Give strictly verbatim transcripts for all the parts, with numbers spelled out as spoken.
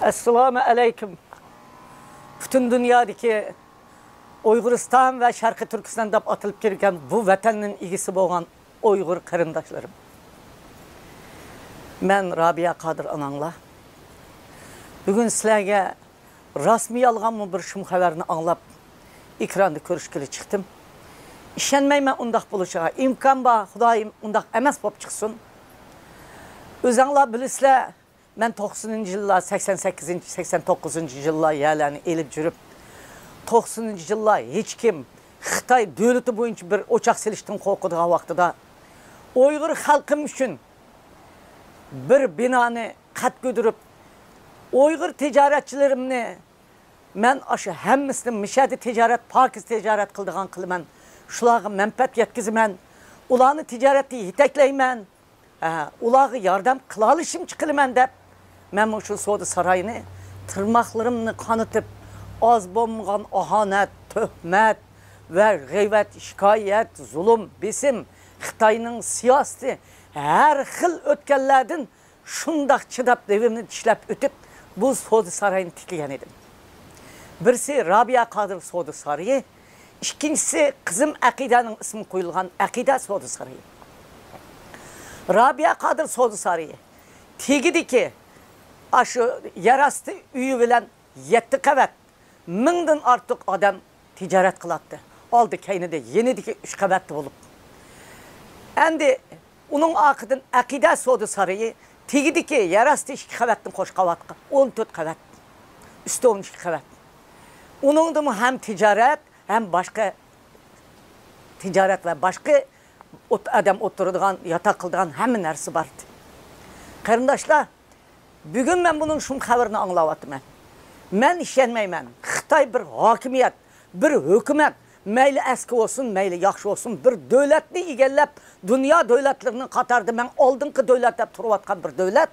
ئەسسالامۇ ئەلەيكۇم. پۈتۈن دۇنيادىكى ئۇيغۇرىستان ۋە شەرقىي تۈركىستان دەپ ئاتىلىپ كەلگەن بۇ ۋەتەننىڭ ئىگىسى بولغان ئۇيغۇر قېرىنداشلىرىم. مەن رابىيە قادىر ئاناڭلار. بۈگۈن سىلەرگە راستمۇ يالغانمۇ بىر شۇم خەۋەرنى ئاڭلاپ، ئېكراندا كۆرۈشكىلى چىقتىم. ئىشەنمەيمەن ئۇنداق بولۇشىغا. ئىمكان بار، خۇدايىم ئۇنداق ئەمەس بولۇپ چىقسۇن. ئۆزەڭلار بىلىسىلەر، مەن توقسىنىنچى يىللار، سەكسەن سەككىزىنچى، سەكسەن توققۇزىنچى يىللار يەرلەرنى ئېلىپ يۈرۈپ، توقسىنىنچى يىللار ھېچكىم خىتاي دۆلىتى بويىچە بىر ئوچاق سېلىشتىن قورقىدىغان ۋاقتىدا، ئۇيغۇر خەلقىم ئۈچۈن بىر بىنانى قەد كۆتۈرۈپ، ئۇيغۇر تىجارەتچىلىرىمنى، مەن ئاشۇ ھەممىسىنى مىشەدە تىجارەت، پاكىز تىجارەت قىلىدىغان قىلىمەن. شۇلارغا مەنپەئەت يەتكۈزىمەن. ئۇلارنى تىجارەتتە يېتەكلەيمەن. ھە، ئۇلارغا ياردەم قىلالىشىمچە قىلىمەن دەپ، مەن مۇشۇ سودا سارايىنى تىرماقلىرىمنى قانىتىپ، ئاز بولمىغان ئاھانەت، تۆھمەت ۋە غەيۋەت، شىكايەت، زۇلۇم، بېسىم، خىتاينىڭ سىياسىتى، ھەر خىل ئۆتكەللەردىن شۇنداق چىداپ، لېۋىمنى چىشلەپ ئۆتۈپ، بۇ سودا سارايىنى تىكلىگەن ئىدىم. بىرسى رابىيە قادىر سودا سارىيى، ئىككىنچىسى قىزىم ئەقىدەنىڭ ئىسمى قويۇلغان ئەقىدە سودا سارىيى. رابىيە قادىر سودا سارىيى تېگىدىكى ئاشۇ يەر ئاستى ئۆيى بىلەن يەتتە قەۋەت، مىڭدىن ئارتۇق ئادەم تىجارەت قىلاتتى. ئالدى كەينىدە، يېنىدىكى ئۈچ قەۋەتتە بولۇپ. ئەمدى ئۇنىڭ ئارقىدىن ئەقىدە سودا سارىيى تېگىدىكى يەر ئاستى ئىككى قەۋەتتىن قوش قەۋەتكە ئون تۆت قەۋەت، ئۈستى ئون ئىككى قەۋەت. ئۇنىڭدىمۇ ھەم تىجارەت، ھەم باشقا تىجارەت ۋە باشقا ئوت-، ئادەم ئولتۇرىدىغان، ياتاق قىلىدىغان ھەممە نەرسە بار ئىدى. قېرىنداشلار، بۈگۈن مەن بۇنىڭ شۇم خەۋىرىنى ئاڭلاۋاتىمەن. مەن ئىشەنمەيمەن. خىتاي بىر ھاكىمىيەت، بىر ھۆكۈمەت، مەيلى ئەسكى بولسۇن، مەيلى ياخشى بولسۇن، بىر دۆلەتنى ئىگىلەپ، دۇنيا دۆلەتلىرىنىڭ قاتارىدا مەن ئالدىنقى دۆلەت دەپ تۇرۇۋاتقان بىر دۆلەت،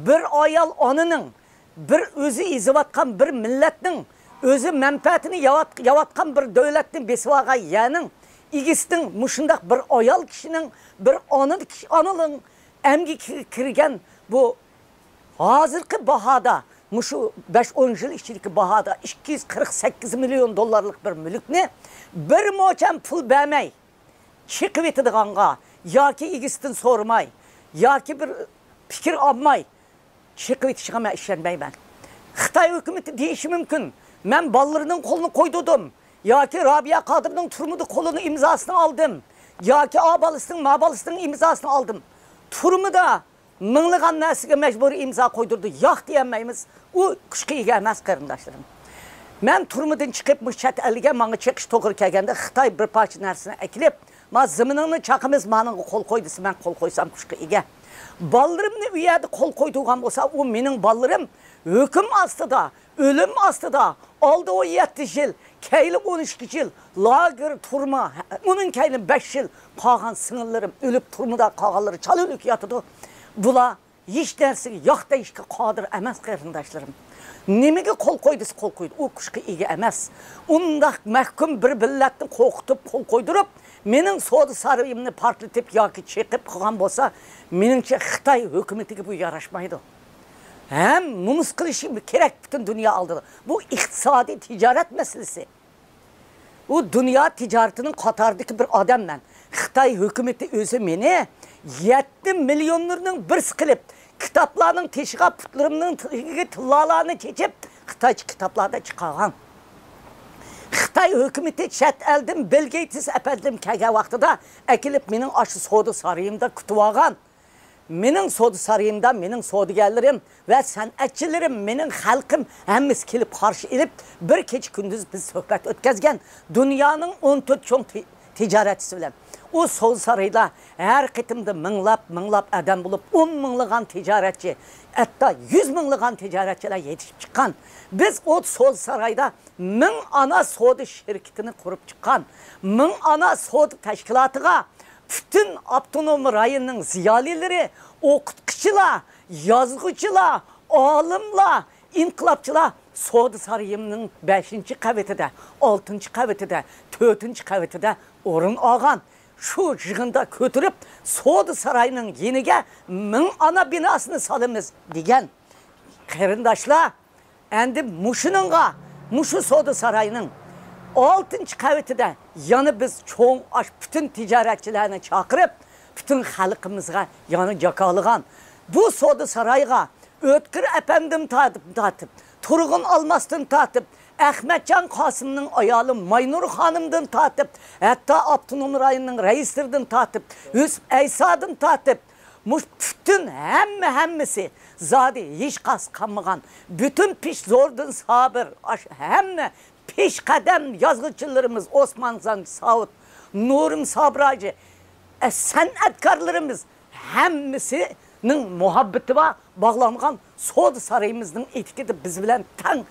بىر ئايال ئانىنىڭ، بىر ئۆزى ئېزىۋاتقان بىر مىللەتنىڭ، ئۆزى مەنپەئەتىنى ياۋات-، ياۋاتقان بىر دۆلەتنى بېسىۋالغان يەرنىڭ ئىگىسىنىڭ، مۇشۇنداق بىر ئايال كىشىنىڭ، بىر ئانا كىشى، ئانىنىڭ ئەمگىكىگە كىرگەن بۇ ھازىرقى باھادا، مۇشۇ بەش ئون يىل ئىچىدىكى باھادا ئىككى يۈز قىرىق سەككىز مىليون دوللارلىق بىر مۈلۈكنى بىر موچەن پۇل بەرمەي چېقىۋېتىدىغانغا ياكى ئىگىسىدىن سورىماي ياكى بىر پىكىر ئالماي چېقىۋېتىشىغا مەن ئىشەنمەيمەن. خىتاي ھۆكۈمىتى دېيىشى مۇمكىن، مەن بالىلىرىنىڭ قولىنى قويدۇردۇم ياكى رابىيە قادىرنىڭ تۈرمىدە قولىنى، ئىمزاسىنى ئالدىم ياكى ئا بالىسىنىڭ، ما بالىسىنىڭ ئىمزاسىنى ئالدىم. تۈرمىدە مىڭلىغان نەرسىگە مەجبۇرىي ئىمزا قويدۇردى. ياق دېيەلمەيمىز. ئۇ كۈچكە ئىگە ئەمەس، قېرىنداشلىرىم. مەن تۈرمىدىن چىقىپ، مۇشۇ چەت ئەلگە ماڭا چېقىش توغرا كەلگەندە، خىتاي بىر پارچە نەرسىنى ئەكېلىپ، ما زېمىنىڭنى چاقىمىز، مانىڭغا قول قوي دېسە، مەن قول قويسام كۈچكە ئىگە. بالىلىرىمنى ئۇ يەردە قول قويدۇرغان بولسا، ئۇ مېنىڭ بالىلىرىم ھۆكۈم ئاستىدا، ئۆلۈم ئاستىدا، ئالدى ئون يەتتە يىل، كەينى ئون ئىككى يىل، لاگېر، تۈرمە، ئۇنىڭ كەينى بەش يىل، قالغان سىڭىللىرىم ئۆلۈپ، تۈرمىدە قالغانلىرى چالا ئۆلۈك ياتىدۇ. بۇلار ھېچ نەرسىگە ياق دەيشكە قادىر ئەمەس، قېرىنداشلىرىم. نېمىگە قول قوي دېسە، قول قويدى. ئۇ كۈچكە ئىگە ئەمەس. ئۇنداق مەھكۇم بىر مىللەتنى قورقۇتۇپ، قول قويدۇرۇپ، مېنىڭ سودا سارىيىمنى پارتلىتىپ ياكى چېقىپ قىلغان بولسا، مېنىڭچە خىتاي ھۆكۈمىتىگە بۇ ياراشمايدۇ. ھەم نومۇس قىلىشى كېرەك پۈتۈن دۇنيا ئالدىدا. بۇ ئىقتىسادىي تىجارەت مەسىلىسى. ئۇ دۇنيا تىجارىتىنىڭ قاتارىدىكى بىر ئادەممەن. خىتاي ھۆكۈمىتى ئۆزى مېنى يەتتە مىليونېرنىڭ بىرسى قىلىپ، كىتابلارنىڭ تېشىغا، پۇتلىرىمنىڭ تېگىگە تىللالارنى چېچىپ، خىتايچە كىتابلاردا چىقارغان. خىتاي ھۆكۈمىتى چەت ئەلدىن بىل گېيتس ئەپەندىم كەلگەن ۋاقتىدا ئەكېلىپ مېنىڭ ئاشۇ سودا سارىيىمدا كۈتۈۋالغان. مېنىڭ سودا سارىيىمدا مېنىڭ سودىگەرلىرىم ۋە سەنئەتچىلىرىم، مېنىڭ خەلقىم ھەممىسى كېلىپ قارشى ئېلىپ، بىر كېچە كۈندۈز بىز سۆھبەت ئۆتكەزگەن. دۇنيانىڭ ئون تۆت چوڭ تى-، تىجارەتچىسى بىلەن. ئۇ سودا سارىيىدا ھەر قېتىمدا مىڭلاپ، مىڭلاپ ئادەم بولۇپ، ئون مىڭلىغان تىجارەتچى، ھەتتا يۈز مىڭلىغان تىجارەتچىلەر يېتىشىپ چىققان. بىز ئۇ سودا سارايدا مىڭ ئانا سودا شىركىتىنى قۇرۇپ چىققان. مىڭ ئانا سودا تەشكىلاتىغا پۈتۈن ئاپتونوم رايوننىڭ زىيالىيلىرى، ئوقۇتقۇچىلار، يازغۇچىلار، ئالىملار، ئىنقىلابچىلار سودا سارىيىمنىڭ بەشىنچى قەۋىتىدە، ئالتىنچى قەۋىتىدە، تۆتىنچى قەۋىتىدە ئورۇن ئالغان. شۇ يىغىندا كۆتۈرۈپ، سودا سارايىنىڭ يېنىگە مىڭ ئانا بىناسىنى سالىمىز دېگەن. قېرىنداشلار، ئەندى مۇشۇنىڭغا، مۇشۇ سودا ساراينىڭ ئالتىنچى قەۋىتىدە يەنە بىز چوڭ ئاش پۈتۈن تىجارەتچىلەرنى چاقىرىپ، پۈتۈن خەلقىمىزغا يەنە جاكارلىغان بۇ سودا سارايغا ئۆتكۈر ئەپەندىم تارتىپ، تارتىپ، تۇرغۇن ئالماستىن تارتىپ، ئەخمەتجان قاسىمنىڭ ئايالى ماينۇر خانىمدىن تارتىپ، ھەتتا ئاپتونوم رايوننىڭ رەئىسلىرىدىن تارتىپ، يۈسۈپ ئەيسادىن تارتىپ، مۇشۇ پۈتۈن ھەممە ھەممىسى زادى ھېچقايسى قالمىغان، پۈتۈن پېشزوردىن سابىر، ئاش ھەممە پېشقەدەم يازغۇچىلىرىمىز ئوسمانجان ساۋۇت، نۇرىم سابىر ھاجى، ئە، سەنئەتكارلىرىمىز ھەممىسىنىڭ مۇھەببىتى بار باغلانغان سودا سارىيىمىزنىڭ ئېتىكىدە بىز بىلەن تەڭ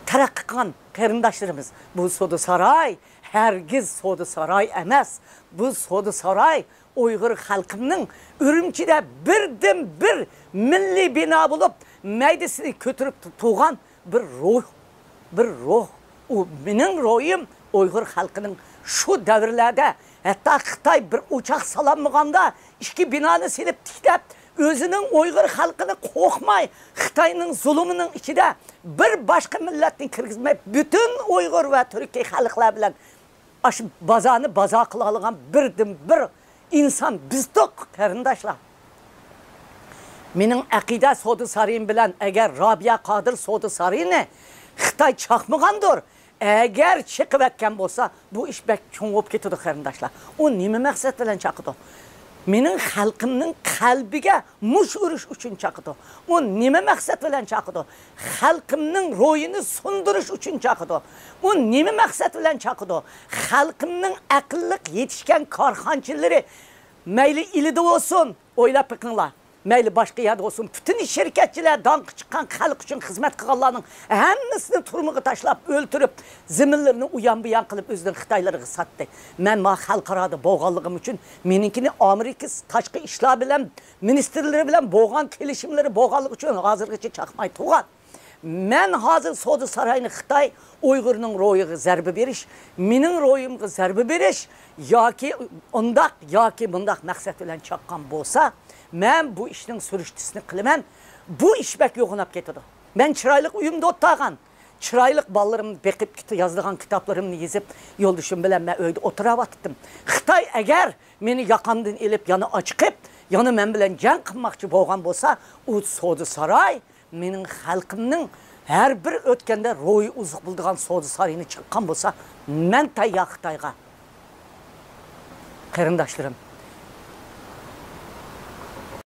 تەرەققىي قىلغان قېرىنداشلىرىمىز. بۇ سودا ساراي ھەرگىز سودا ساراي ئەمەس. بۇ سودا ساراي ئۇيغۇر خەلقىمنىڭ ئۈرۈمچىدە بىردىنبىر مىللىي بىنا بولۇپ، مەيدىسىنى كۆتۈرۈپ تۇرغان بىر روھ، بىر روھ. ئۇ مېنىڭ روھىم ئۇيغۇر خەلقىنىڭ شۇ دەۋرلەردە، ھەتتا خىتاي بىر ئوچاق سالالمىغاندا، ئىككى بىنانى سېلىپ تىكلەپ، ئۆزىنىڭ ئۇيغۇر خەلقىنى قورقماي، خىتاينىڭ زۇلۇمىنىڭ ئىچىدە بىر باشقا مىللەتنى كىرگۈزمەي، پۈتۈن ئۇيغۇر ۋە تۈركىي خەلقلەر بىلەن ئاشۇ بازارنى بازار قىلالىغان بىردىنبىر ئىنسان بىزدۇق، قېرىنداشلار. مېنىڭ ئەقىدە سودا سارىيىم بىلەن ئەگەر رابىيە قادىر سودا سارىيىنى خىتاي چاقمىغاندۇر، ئەگەر چېقىۋەتكەن بولسا، بۇ ئىش بەك چوڭ بولۇپ كېتىدۇ، قېرىنداشلار. ئۇ نېمە مەقسەت بىلەن چاقىدۇ؟ مېنىڭ خەلقىمنىڭ قەلبىگە مۇش ئۇرۇش ئۈچۈن چاقىدۇ. ئۇ نېمە مەقسەت بىلەن چاقىدۇ؟ خەلقىمنىڭ روھىنى سۇندۇرۇش ئۈچۈن چاقىدۇ. ئۇ نېمە مەقسەت بىلەن چاقىدۇ؟ خەلقىمنىڭ ئەقىللىق يېتىشكەن كارخانىچىلىرى، مەيلى ئىلىدا بولسۇن، ئويلاپ بېقىڭلار. مەيلى باشقا يەردە بولسۇن، پۈتۈن شىركەتچىلەر، داڭقى چىققان، خەلق ئۈچۈن خىزمەت قىلغانلارنىڭ ھەممىسىنى تۈرمىگە تاشلاپ، ئۆلتۈرۈپ، زېمىنلىرىنى ئۇيان-بۇيان قىلىپ، ئۆزىنىڭ خىتايلىرىغا ساتتى. مەن ما خەلقئارادا بولغانلىقىم ئۈچۈن، مېنىڭكىنى ئامېرىكا تاشقى ئىشلار بىلەن مىنىستىرلىرى بىلەن بولغان كېلىشىملىرى بولغانلىقى ئۈچۈن ھازىرغىچە چاقماي تۇرغان. مەن ھازىر سودا ساراينى خىتاي ئۇيغۇرنىڭ روھىغا زەربە بېرىش، مېنىڭ روھىمغا زەربە بېرىش ياكى ئۇنداق ياكى مۇنداق مەقسەت بىلەن چاققان بولسا، مەن بۇ ئىشنىڭ سۈرۈشتىسىنى قىلىمەن. بۇ ئىش بەك يوغىناپ كېتىدۇ. مەن چىرايلىق ئۆيۈمدە ئولتۇرغان، چىرايلىق بالىلىرىمنى بېقىپ، كىت-، يازىدىغان كىتابلىرىمنى يېزىپ، يولدىشىم بىلەن مەن ئۆيدە ئولتۇراۋاتتىم. خىتاي ئەگەر مېنى ياقامدىن ئېلىپ، يەنە ئاچىقىپ، يەنە مەن بىلەن جەڭ قىلماقچى بولغان بولسا، ئۇ سودا ساراي مېنىڭ خەلقىمنىڭ ھەر بىر ئۆتكەندە روھى ئوزۇق بولىدىغان سودا سارىيىنى چاققان بولسا، مەن تەييار خىتايغا. قېرىنداشلىرىم،